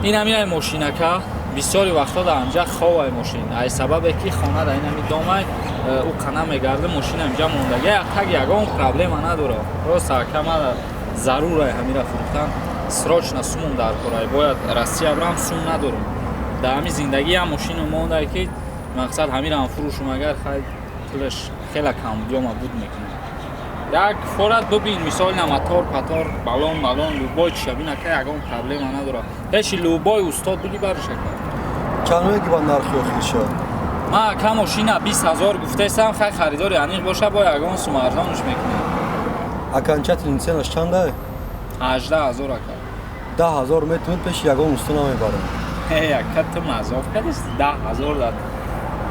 Ин ҳами ай мошинака бисёри вақтҳо дар ҳамҷа ховай мошин. Ай сабабе ки хона дар ин ҳами домай, ӯ қана мегарда, мошин ҳамҷа мондаги. Так ягон проблема надорад. Просто ака мана зарурай ҳамира фурӯхтан. Срочно сумум дар корай. Бояд Россия бирам, сум надорам. Дар ҳами зиндагӣ ям мошину мондай ки мақсад ҳамираам фурӯшум, агар хай пулаш хела камбудиёма буд мекунам. Як форат бибин, мисол на мотор, патор, баллон, баллон, любой чиша бин, ака ягон проблема надорад. Пеши любой устод биги барш ака. Чанд меги ба нархи охирша? Ман ака мошина 20 000 гуфтесам, хай харидори аниқ боша, бо ягон сум арзонш мекунем. Окончательный цена ш чандай? 18 000 ака. 10 000 метавонед, пеши ягон усто намебарам. Ака, ту мазоқ кардисти, 10 000 дад.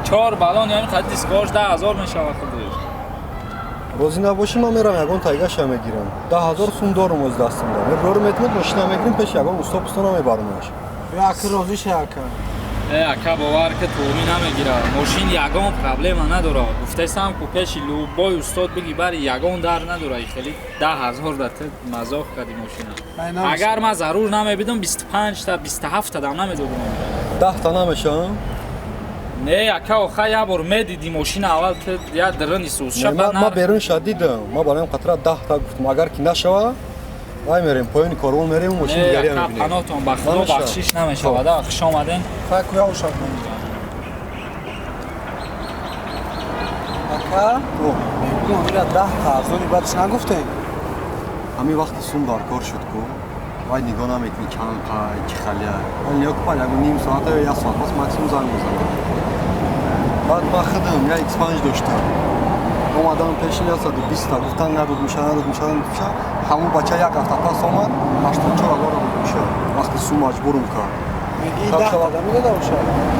Чор баллон, яъни қад дискош 10 000 мешава худаш. Розӣ набошӣ, ман мерам ягон тайгаша мегирам. 10 000 сум дорум оз дастамда. Меброру метавонед, мошина мегирем, пеши ягон усто пусто намебарамаш. Ака, розӣ ша, ака. Э, ака, бовар ки туғрӣ намегирад. Мошин ягон проблема надорад. Гуфтесам ку, пеши любой устод биги бари, ягон дар надорад. Хеле 10 000 да ту мазоқ кардӣ мошина. Агар ман зарур намебидам, 25 та, 27 та дам намедодам. 10 та намешавам? Не, ака, оха як бор медидӣ мошина аввал, ту як дирини сӯзша. Ман берун ша дидам. Ман бароям қатра 10 та гуфтам. Агар ки нашава, вай мерем, поёни корвон мерем, мошини дигаре мебинем. Паноҳтон ба Худо, бахшиш намешавад. Хуш омаден. Хай, куя ошад. Ака, мегӯм, ира 10 та арзони бадш нагуфтем. Ҳамин вақти сум дар кор шуд ку, вай нигоҳ намекунӣ чанд қай, чӣ халия. Вай нигоҳ ку, ягон ним соата ё як соат пас максимум занг мезанам. Баъд ман худам як X5 доштам. Омадам пеши 120 та гуфтан, надод меша, надод меша, надод меша. Ҳамон бача як ҳафта пас омад, 84 000 дод меша. Вақти сум маҷбурум кард.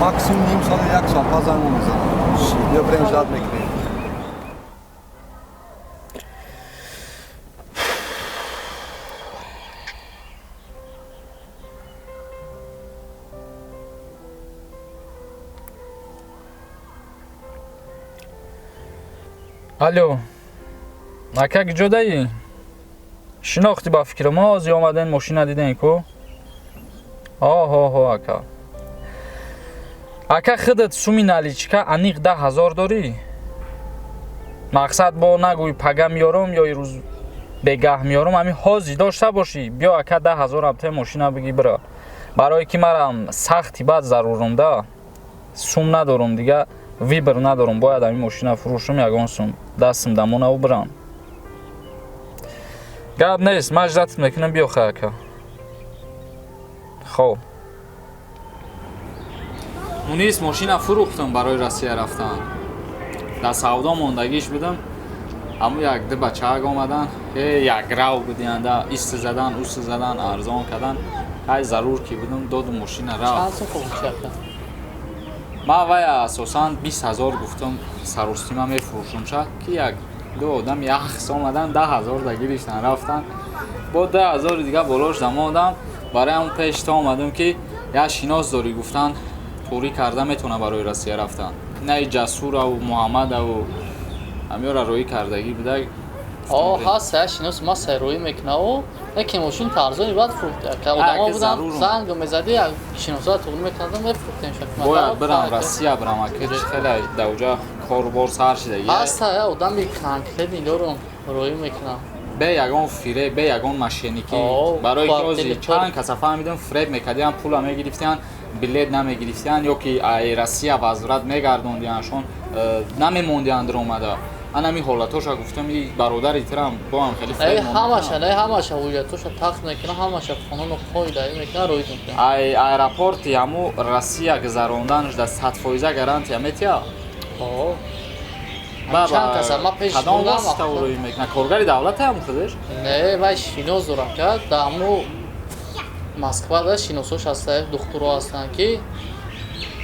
Максимум ним соат, як соат пас занг мезанам. Ё бирем, ждать мекунем. Алло, ака, куҷодаӣ? Шинохтӣ ба фикри мо, ҳозир омаден, мошина диден ку? Оҳоҳо, ака, ака, худат суми наличка аниқ 10 000 дорӣ? Мақсад бо нагӯй пага меёрам ё ирӯз бегаҳ меёрам, ҳамин ҳозир дошта бошӣ, биё, ака, 10 000 те мошина бигӣ бира, барое ки марам сахти бад зарурум да, сум надорум, дига выбор надорум, бояд ҳамин мошина фурӯшум, ягон сум дастам дамонаву бирам. Гап нест, ман ждать ат мекунам, биё хай, ака. Хоб, Мунис, мошина фурӯхтам барои Россия рафтан. Дар савдо мондагиш будам, ҳамун як ду бачаак омадан, э як рав будианда, исти задан, усти задан, арзон кардан. Ҳай, зарур ки будам, доду, мошина рафт. Ман вай асосан 20 000 гуфтам, саростима мефурӯшумша, ки як ду одам яхс омадан, 10 000 да гирифтан, рафтан, бо 10 000 дига болош дамодам. Барои ҳамн пеш то омадам, ки як шинос дорӣ, гуфтан, пурӣ карда метавона барои Россия рафтан, наи Ҷасураву Муҳаммадаву ҳамёра роӣ кардагӣ буда. О, ҳаст, я шинос ма сайроӣ мекунаву, яке мошин тарзони бад фурӯхта. Одамо будан, занг мезади, шиносоа туғри мекардам, мефурӯхтем. Бояд бирам Россия, бирам, аки, хеле даоҷа корубор сар шидаги. Ҳаст, я одами конкретный дорум, роӣ мекунам. Бе ягон фиреб, бе ягон мошенник ӣ, барои ки ҳозир чанд каса фаҳмидам, фиреб мекардиан, пула мегирифтиан, билет намегирифтиан, ё ки ай Россия возврат мегардондианшон, намемондиан даромада. Ан ҳамин ҳолатоша гуфтам, и бародари тирам боам хеле фиреб. Ҳамаша не, ҳамаша ҳуҷҷатоша тахт мекунам, ҳамаша қонуну қоида мекунам, роӣ мекунам. Ай аэропорти ҳаму Россия гузаронданаш да 100% гарантия метиҳа? Чанд каса ма пеш кадом восита рӯй мекунад? Коргари давлате ҳам худаш? Не, вай шинос дорам, ка да ҳаму Москва да шиносош ҳаста, духтуро ҳастанд, ки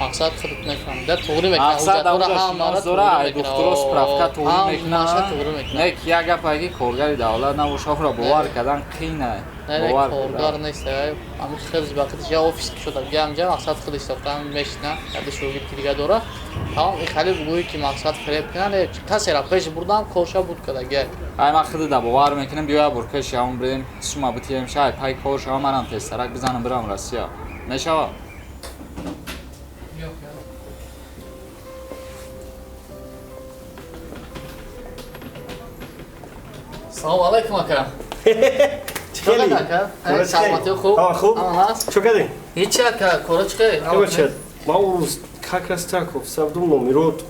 мақсад худат мефаҳмида, туғри мекунад. Мақсад шинос дора, ай духтуро справка туғри мекунад. Не, ки як гапае ки коргари давлат набоша, охира бовар кардан қийна. Не, коргар нест, ами хеле вақти я офис шуда, ҳамҷа мақсад худаш сохта мешина, яде шогирди дига дора. Тамом, хеле бугӯи ки мақсад фиреб кунад, касера пеш бурдам, корша буд кадаги. Ай, ман худи да бовар мекунам, биё як бор пеши ҳамон бирем, сума битием ша, ай пай кор шава, манам тезтарак бизанам, бирам Россия. Мешава? Салом алайкум, ака. Хеле. Ака? Саломатӣ хуб? Хуб. Чо кардем? Ҳеч, ака, кора чӣ кардем? Ман он рӯз как раз так офиса будум, номерот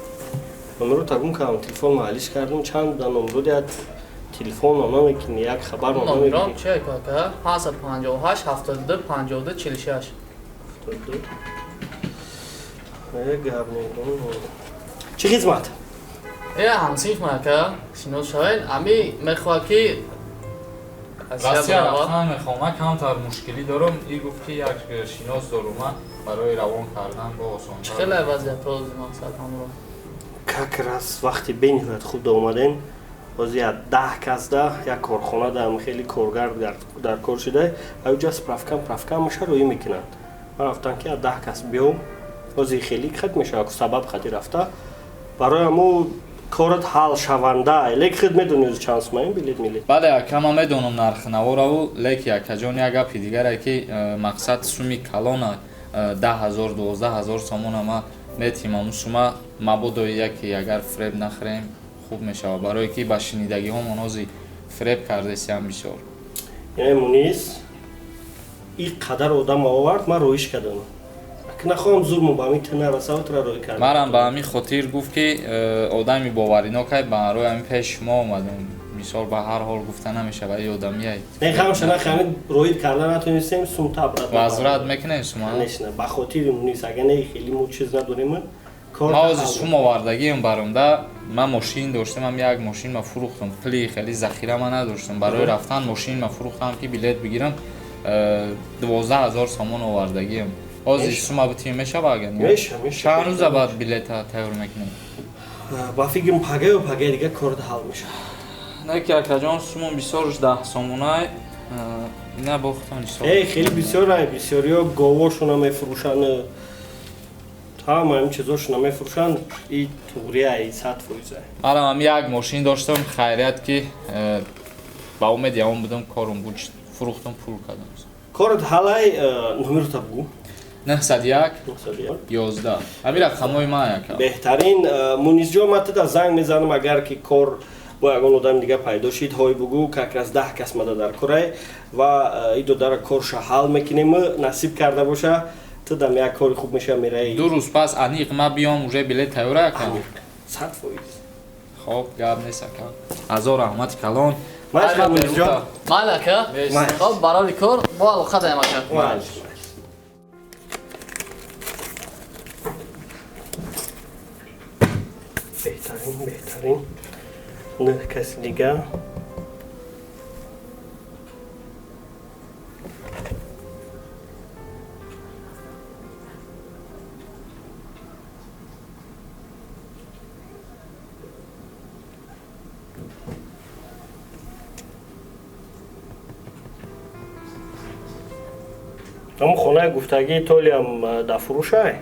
гум кардам, телефон маҳаллиш кардам, чанд да номерот, як телефон намекунӣ, як хабар намекунӣ. Чӣ, ака? 558 72 52 46. 72. Гап чӣ хизмат? Ҳамсинф ман, ака, шинос шавед. Ами мехоҳад ки Россия рафтан мехоҳам, ман камтар мушкилӣ дорам. И гуфт ки як шинос дорум, ман барои равон кардан бо осонтар. Чӣ хеле вазъият ҳозир, мақсад ҳамро? Как раз вақти бениҳоят хуб омадем. Ҳозир як 10 кас да як корхона дам хеле коргар дар кор шуда, аюҷа справкам правкам меша, рӯӣ мекунанд. Ман рафтам ки 10 кас биём, ҳозир хеле хат мешавад, сабаб хати рафта барои ҳамо корат ҳал шаванда. Лек худ медонӣ чанд сумаин билет милет? Бале, ака, ман медонам нархи навораву, леки акаҷон, як гапи дигаре ки мақсад суми калона, 10 000, 12 000 сомона ма метим. Ҳамун сума мабодо яке агар фреб нахӯрем, хуб мешавад, барое ки ба шинидагиҳомон ҳозир фреб кардесиам бисёр. Яъне Мунис и қадар одам овард, ман роиш кардам, нахоҳам зулму ба ҳамин ту нарасава, тура рӯй кардам. Марам ба ҳамин хотир гуфт ки одами боваринокай, барои ҳамин пеши шумо омадам. Мисол, ба ҳар ҳол гуфта намешавад, и одамияй. Не, хамша нахи, ҳамин роид карда натонистем, сум табрат. Возврат мекунем сума? Конечно, ба хотири Мунис, агар не, хеле мо чиз надорем. Ма ҳозир сум овардагиам баромда. Ман мошин доштам, як мошин ма фурӯхтам, пули хеле захира ма надоштам барои рафтан, мошин ма фурӯхтам ки билет бигирам. 12 000 сомон овардагиам. Ҳозир сума битим, мешава? Агар чанд рӯза баъд билета тайёр мекунем? Ба фикрам, пагаю пагаи дига корот ҳал мешавад. Не ки, акаҷон, сумон бисёрш 10 сомонай, ина бохтан ҳисоб. Э, хеле бисёр ай, бисёриё говошона мефурӯшанд, ҳама ин чизошона мефурӯшанд, и туғрия 100%. Манам ҳам як мошин доштам, хайрият ки ба умеди ҳамон будам, корум буд, фурӯхтам, пул кардам. Корот ҳалай, номерота бугӯ. 901 11, ҳамин рақамҳои ман, ака. Беҳтарин, Мунисҷон, ман туда занг мезанам, агар ки кор бо ягон одами дига пайдо шид, ҳой бугӯ. Как раз 10 кас мада дар корай ва и додара корша ҳал мекунем. Насиб карда боша, тудам як кори хуб меша, мераи. 2 рӯз пас аниқ ма биём, уже билет тайёра, ака? 100%. Хоб, гап нест, ака, ҳазор раҳмати калон. Мунисҷон. Майли, ака, хоб, барори кор бо алоқа даем, ака. Беҳтарин, беҳтарин, нӯҳ каси дигар. Ҳамун хонаи гуфтагии толиам дар фурӯшай.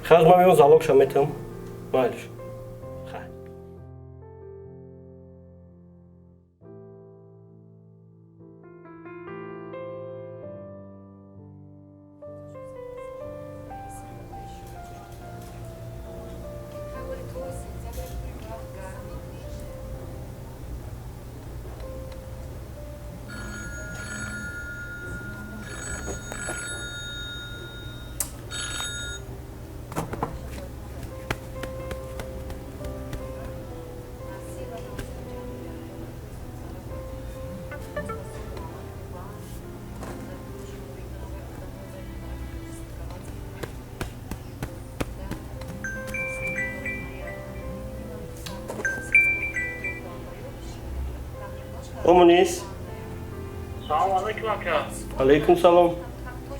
Хаз ман меём, залогша метам, майлиш. Хай. Мунис. Салом алайкум, ака. Алайкум салом.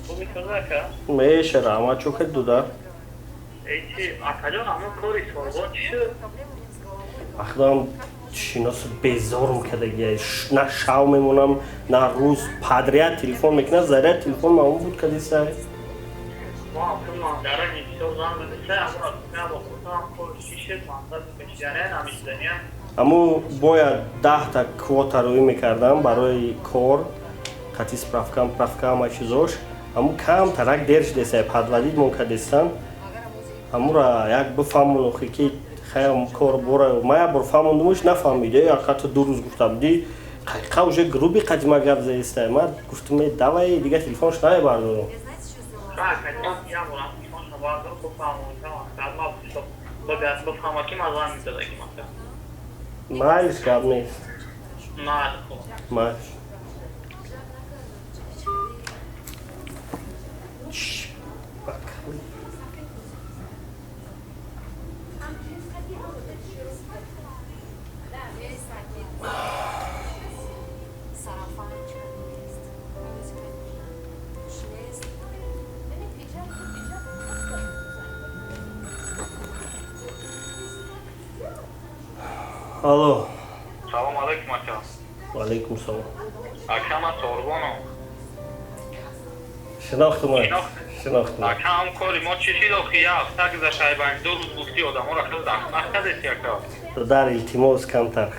Хуби шуда, ака? Меша, раҳмат, чӯ кардӣ, дудар? Эйчи, акаҷон, ҳамон кори сорбон чӣ шуд? Ахдам шиносу безорм кардагия, на шав мемонам, на рӯз, подряд телефон мекунад, заряд телефон маъмул буд кадисай. Мо ҳам манзарани бисёр занг задисай, аммо худам кор чӣ шуд, мақсад кашидания намешудания. Аммо бояд 10-та квота рӯӣ мекардам барои кор, қати справкам, правка, ҳама чизош. Ҳамун камтарак дер шудеса, подводить мон кардестан. Ҳамура як бифаҳмон охи ки хаям кор бора. Ма як бор фаҳмондумуш, нафаҳмиде. Як ҳатто 2 рӯз гуфта будӣ. Қа уже грубый қадима гап заеста. Ма гуфтум, давай дига телефонш намебардорам. Майлиш, гап нест. Майлиш. Алло. Салом алейкум, ака. Ва алейкум салом. Ака, ман Сорбонам. Шинохтум. Шинохтум. Ака, ҳам кори мо чӣ шид охи? Як ҳафта гузашт, айбан 2 рӯз гуфтӣ, одаморо хеле дахмақ кардеси, ака. Дар илтимос, камтар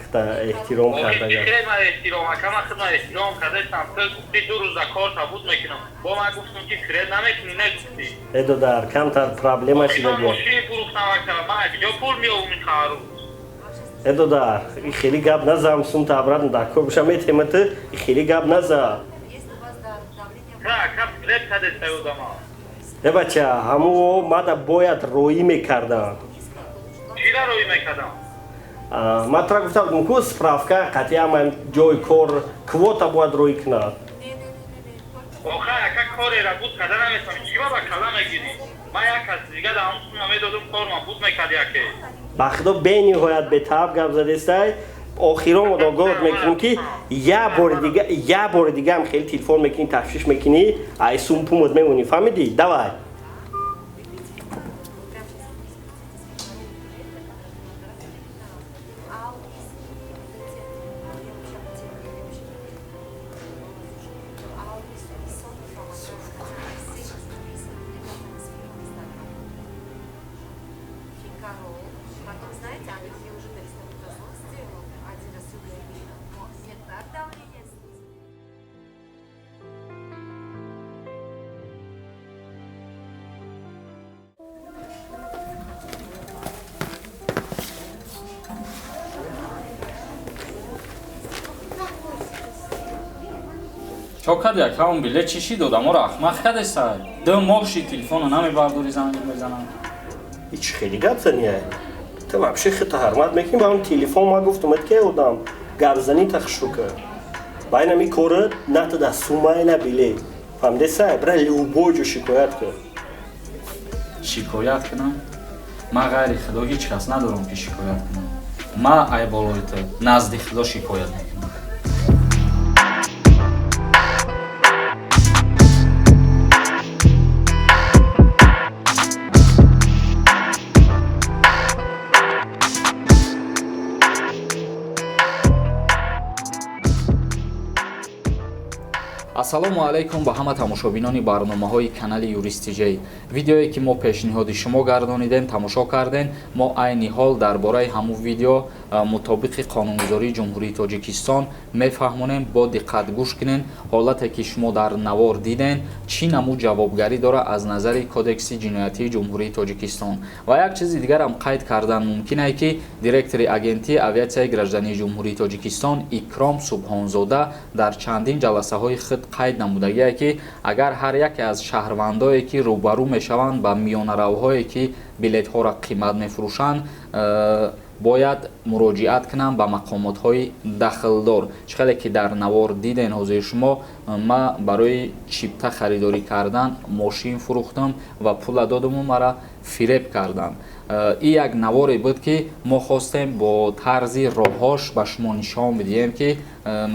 эҳтиром карда. Хеле ман эҳтиром, ака, ман худман эҳтиром кардастам. Ту гуфтӣ 2 рӯза кор табуд мекунам. Бо ман гуфтам ки фиреб намекунӣ, нагуфтӣ. Э додар, камтар проблема шида. Мошин фурӯхтам, ака, ман куҷо пул меёбум ин рӯз? Э додар, хеле гап назам, сумта обратно дар кор боша метемат, хеле гап наза. Э бача, ҳаму мада бояд роӣ мекардам. Чира роӣ мекардам? Ман тура гуфта будам ку справка қатъи ҳама ҷои кор квота бояд роӣ кунад. Охай, ака, корера буд карда наметавонӣ. Чӣ ба кала мегирӣ? Ман як кас дига дар ҳамун сума медодум, кормам буд мекард яке. Ба худо, бениҳоят бетааб гап задестай. Охирон огоҳот мекунем ки як бори дигаам хеле телефон мекунӣ, тафшиш мекунӣ, ай сум пумот мемонӣ, фаҳмидӣ? Давай. Чо кади, ака, он билет чӣ шид? Одаморо ахмақ кадеса. 2 моҳ шид, телефонро намебардорӣ, занг мезанам. Ҳеч хеле гап зани. Ту вообще хита ҳурмат мекунӣ ба он телефон. Ма гуфтумат ки одам гапзанӣ та хушрӯ кар. Ба ин ҳами корат на ту да сумай, на билет. Фаҳмидеса? Бира любой ҷо шикоят кун. Шикоят кунам? Ман ғайри худо ҳеҷ кас надорам ки шикоят кунам. Ман ай болои ту назди худо шикоят мекунам. Ассалому алайкум ба ҳама тамошобинони барномаҳои канали Юрист ТЖ. Видеое ки мо пешниҳоди шумо гардонидем, тамошо кардем. Мо айни ҳол дар бораи ҳамун видео мутобиқи қонунгузории Ҷумҳурии Тоҷикистон мефаҳмонем. Бо диққат гӯш кунен. Ҳолате ки шумо дар навор диден, чӣ намуд ҷавобгарӣ дора аз назари Кодекси ҷиноятии Ҷумҳурии Тоҷикистон. Ва як чизи дигарам қайд кардан мумкин ае ки директори агентии авиатсияи граждании Ҷумҳурии Тоҷикистон Икром Субҳонзода дар чандин ҷаласаҳои худ қайд намудагие ки агар ҳар яке аз шаҳрвандое ки рӯбарӯ мешаванд ба миёнаравҳое ки билетҳоро қимат мефурӯшанд, бояд муроҷиат кунанд ба мақомотҳои дахлдор. Чӣ хеле ки дар навор диден ҳозир шумо, ман барои чипта харидорӣ кардан мошин фурӯхтам ва пула додаму мара фиреб карданд. Ин як наворе буд ки мо хостем бо тарзи роҳҳош ба шумо нишон бидиҳем ки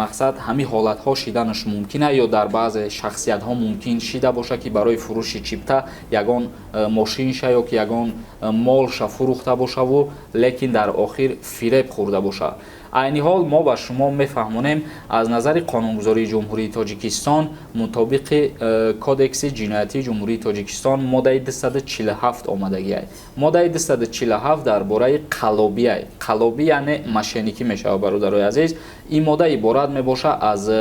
мақсад ҳамин ҳолатҳо шиданаш мумкин аст ё дар баъзе шахсиятҳо мумкин шида бошад ки барои фурӯши чипта ягон мошинша ё ки ягон молша фурӯхта бошаву лекин дар охир фиреб хӯрда бошад. Айни ҳол мо ба шумо мефаҳмонем аз назари қонунгузории Ҷумҳурии Тоҷикистон мутобиқи Кодекси ҷиноятии Ҷумҳурии Тоҷикистон моддаи 247 омадагиай. Моддаи 247 дар бораи қалобиай. Қалобӣ яъне мошенникӣ мешавад, бародарои азиз. Ин модда иборат мебошад аз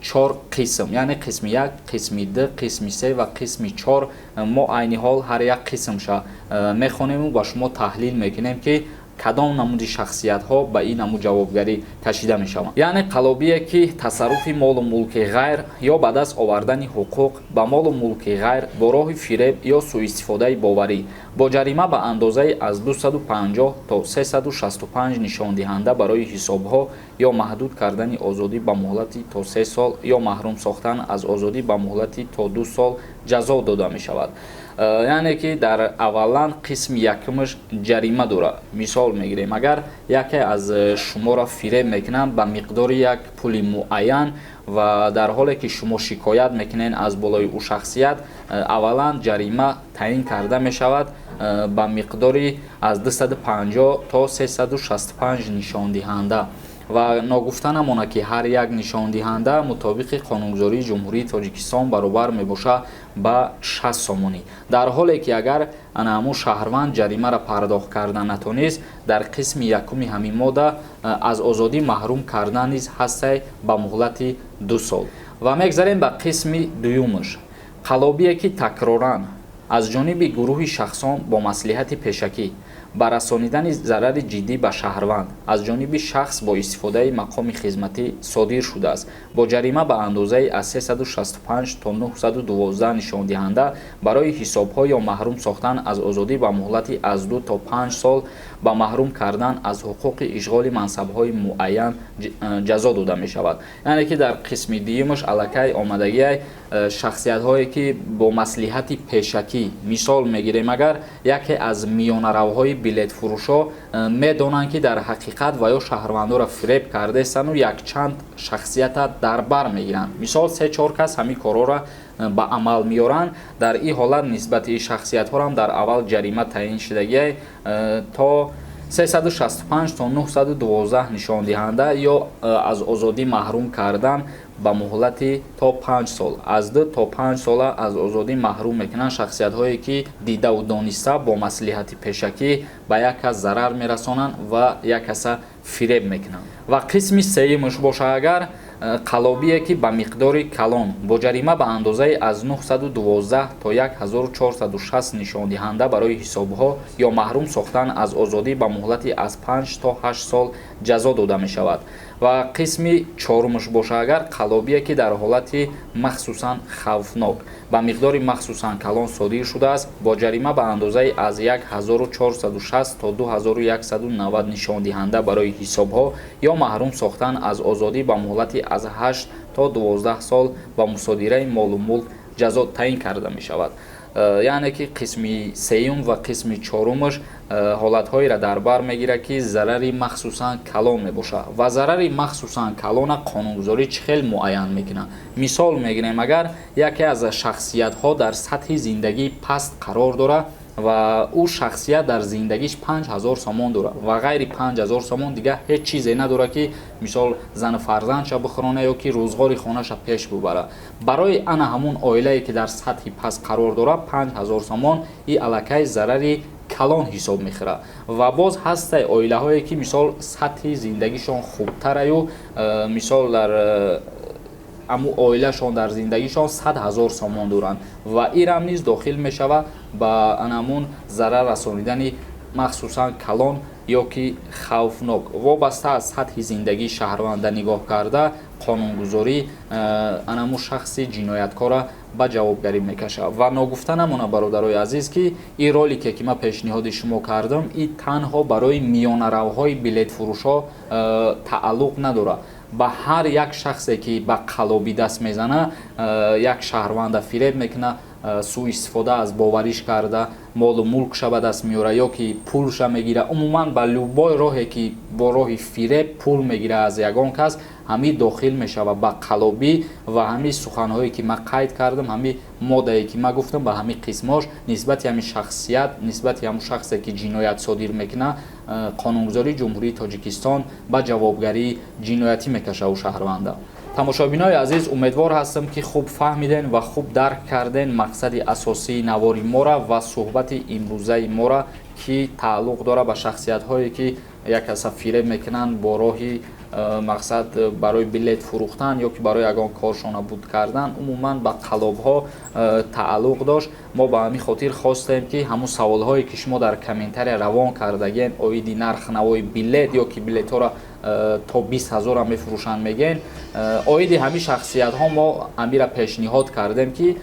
Чор қисм, яъне қисми як, қисми ду, қисми се ва қисми чор. Мо айни ҳол ҳар як қисмша мехонему ба шумо таҳлил мекунем, ки кадом намуди шахсиятҳо ба ин намуд ҷавобгарӣ кашида мешаванд. Яъне қаллобие, ки тасарруфи молу мулки ғайр ё ба даст овардани ҳуқуқ ба молу мулки ғайр бо роҳи фиреб ё сӯистифодаи боварӣ, бо ҷарима ба андозаи аз 250 то 365 нишондиҳанда барои ҳисобҳо ё маҳдуд кардани озодӣ ба муҳлати то 3 сол ё маҳрум сохтан аз озодӣ ба муҳлати то 2 сол ҷазо дода мешавад. Яъне ки дар аввалан қисми якумаш ҷарима дорад. Мисол мегирем, агар яке аз шуморо фиреб мекунанд ба миқдори як пули муайян ва дар ҳоле ки шумо шикоят мекунед аз болои ӯ шахсият, аввалан ҷарима таъин карда мешавад ба миқдори аз 250 то 365 нишондиҳанда. Ва ногуфта намонад, ки ҳар як нишондиҳанда мутобиқи қонунгузории Ҷумҳурии Тоҷикистон баробар мебошад ба 60 сомонӣ. Дар ҳоле ки агар ана ҳамун шаҳрванд ҷаримаро пардохт карда натонист, дар қисми якуми ҳамин модда аз озодӣ маҳрум кардан низ ҳастай ба муҳлати 2 сол. Ва мегзарем ба қисми дуюмаш. Қаллобие, ки такроран аз ҷониби гурӯҳи шахсон бо маслиҳати пешакӣ ба расонидани зарари ҷиддӣ ба шаҳрванд аз ҷониби шахс бо истифодаи мақоми хизматӣ содир шудааст, бо ҷарима ба андозаи аз 365 то 912 нишондиҳанда барои ҳисобҳо ё маҳрум сохтан аз озодӣ ба муҳлати аз 2 то 5 сол ба маҳрум кардан аз ҳуқуқи ишғоли мансабҳои муайян ҷазо дода мешавад. Яъне ки дар қисми дуюмаш аллакай омадагиай шахсиятҳое, ки бо маслиҳати пешакӣ. Мисол мегирем, агар яке аз миёнаравҳои билетфурӯшҳо медонанд, ки дар ҳақиқат ва ё шаҳрвандоро фиреб кардаестану якчанд шахсията дар бар мегиранд, мисол, се чор кас ҳамин корҳоро ба амал меоранд, дар ин ҳолат нисбати ин шахсиятҳоам дар аввал ҷарима таъин шудагиай то 365 то 912 нишондиҳанда ё аз озодӣ маҳрум кардан ба муҳлати то 5 сол. Аз 2 то 5 сола аз озодӣ маҳрум мекунанд шахсиятҳое, ки дидаву дониста бо маслиҳати пешакӣ ба як кас зарар мерасонанд ва як каса фиреб мекунанд. Ва қисми сеюмаш боша агар, қаллобие, ки ба миқдори калон бо ҷарима ба андозаи аз 912 то 1460 нишондиҳанда барои ҳисобҳо ё маҳрум сохтан аз озодӣ ба муҳлати аз 5 то 8 сол ҷазо дода мешавад. Ва қисми чорумаш боша агар, қаллобие, ки дар ҳолати махсусан хавфнок ба миқдори махсусан калон содир шудааст, бо ҷарима ба андозаи аз 1460 то 2190 нишондиҳанда барои ҳисобҳо ё маҳрум сохтан аз озодӣ ба муҳлати аз 8 то 12 сол ба мусодираи молу мулк ҷазо таъин карда мешавад. Яъне ки қисми сеюм ва қисми чорумаш ҳолатҳоеро дар бар мегирад, ки зарари махсусан калон мебошад. Ва зарари махсусан калона қонунгузорӣ чӣ хел муайян мекунад? Мисол мегирем, агар яке аз шахсиятҳо дар сатҳи зиндагии паст қарор дорад ва ӯ шахсият дар зиндагиш 5000 сомон дорад ва ғайри 5000 сомон дигар ҳеҷ чизе надорад, ки мисол зану фарзандша бихӯрона ё ки рӯзғори хонаша пеш бубарад, барои ана ҳамун оилае, ки дар сатҳи паст қарор дорад, 5000 сомон и аллакай зарари калон ҳисоб мехӯрад. Ва боз ҳастай оилаҳое, ки мисол сатҳи зиндагишон хубтараю мисол дар аму оилашон дар зиндагишон 100 000 сомон доранд ва ирам низ дохил мешавад ба анамун зарар расонидани махсусан калон ё ки хавфнок. Вобаста аз сатҳи зиндагии шаҳрванда нигоҳ карда, қонунгузорӣ анамун шахси ҷинояткора ба ҷавобгарӣ мекашад. Ва ногуфта намонад, бародарои азиз, ки ин ролике, ки ман пешниҳоди шумо кардам, ин танҳо барои миёнаравҳои билетфурӯшҳо тааллуқ надорад. Ба ҳар як шахсе, ки ба қаллобӣ даст мезана, як шаҳрванда фиреб мекунад, сӯистифода аз бовариш карда, молу мулкша ба даст меорад ё ки пулша мегирад, умуман ба любой роҳе, ки бо роҳи фиреб пул мегирад аз ягон кас, ҳамин дохил мешавад ба қаллобӣ. Ва ҳамин суханҳое, ки ман қайд кардам, ҳамин моддае, ки ман гуфтам, ба ҳамин қисмош нисбати ҳамин шахсият, нисбати ҳамун шахсе, ки ҷиноят содир мекунад, қонунгузории Ҷумҳурии Тоҷикистон ба ҷавобгарии ҷиноятӣ мекашад ӯ шаҳрванда. Тамошобинои азиз, умедвор ҳастам, ки хуб фаҳмиден ва хуб дарк карден мақсади асосии навори мора ва суҳбати имрӯзаи мора, ки тааллуқ дорад ба шахсиятҳое, ки як каса фиреб мекунанд бо роҳи Мақсад, барои билет фурӯхтан ё ки барои ягон коршона буд кардан, умуман ба қаллобҳо тааллуқ дошт. Мо ба ҳамин хотир хостем, ки ҳамун саволҳое, ки шумо дар комментария равон кардагем оиди нарх навои билет ё ки билетҳоро то 20 000-а мефурӯшанд мегӯен, оиди ҳамин шахсиятҳо мо амира пешниҳод кардем, ки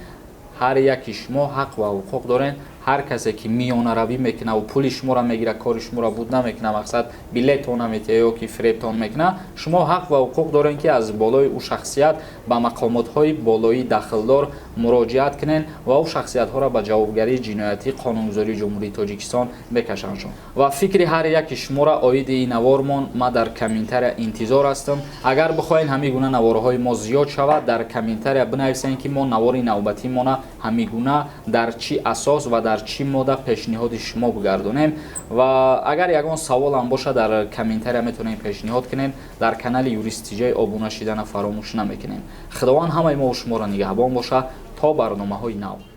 ҳар яки шумо ҳақ ва ҳуқуқ дорен. Ҳар касе ки миёнаравӣ мекунаву пули шуморо мегира, кори шуморо буд намекуна, мақсад, билеттон наметиҳа ё ки фиребтон мекуна, шумо ҳақ ва ҳуқуқ дорен, ки аз болои ӯ шахсият ба мақомотҳои болоии дахлдор муроҷиат кунен ва ӯ шахсиятҳоро ба ҷавобгарии ҷиноятӣ қонунгузории Ҷумҳурии Тоҷикистон бекашандшон. Ва фикри ҳар яки шуморо оиди ин навормон ма дар комментария интизор ҳастам. Агар бихоҳед ҳамин гуна наворҳои мо зиёд шавад, дар комментария бинависед, ки мо навори навбатимона ҳамин гуна дар чӣ асос ва дар чӣ модда пешниҳоди шумо бигардонем. Ва агар ягон саволам бошад, дар комментария метавонем пешниҳод кунем. Дар канали Юрист Тиҷай обуна шидана фаромӯш намекунем. Худованд ҳамаи мо шуморо нигаҳбон бошад то барномаҳои нав.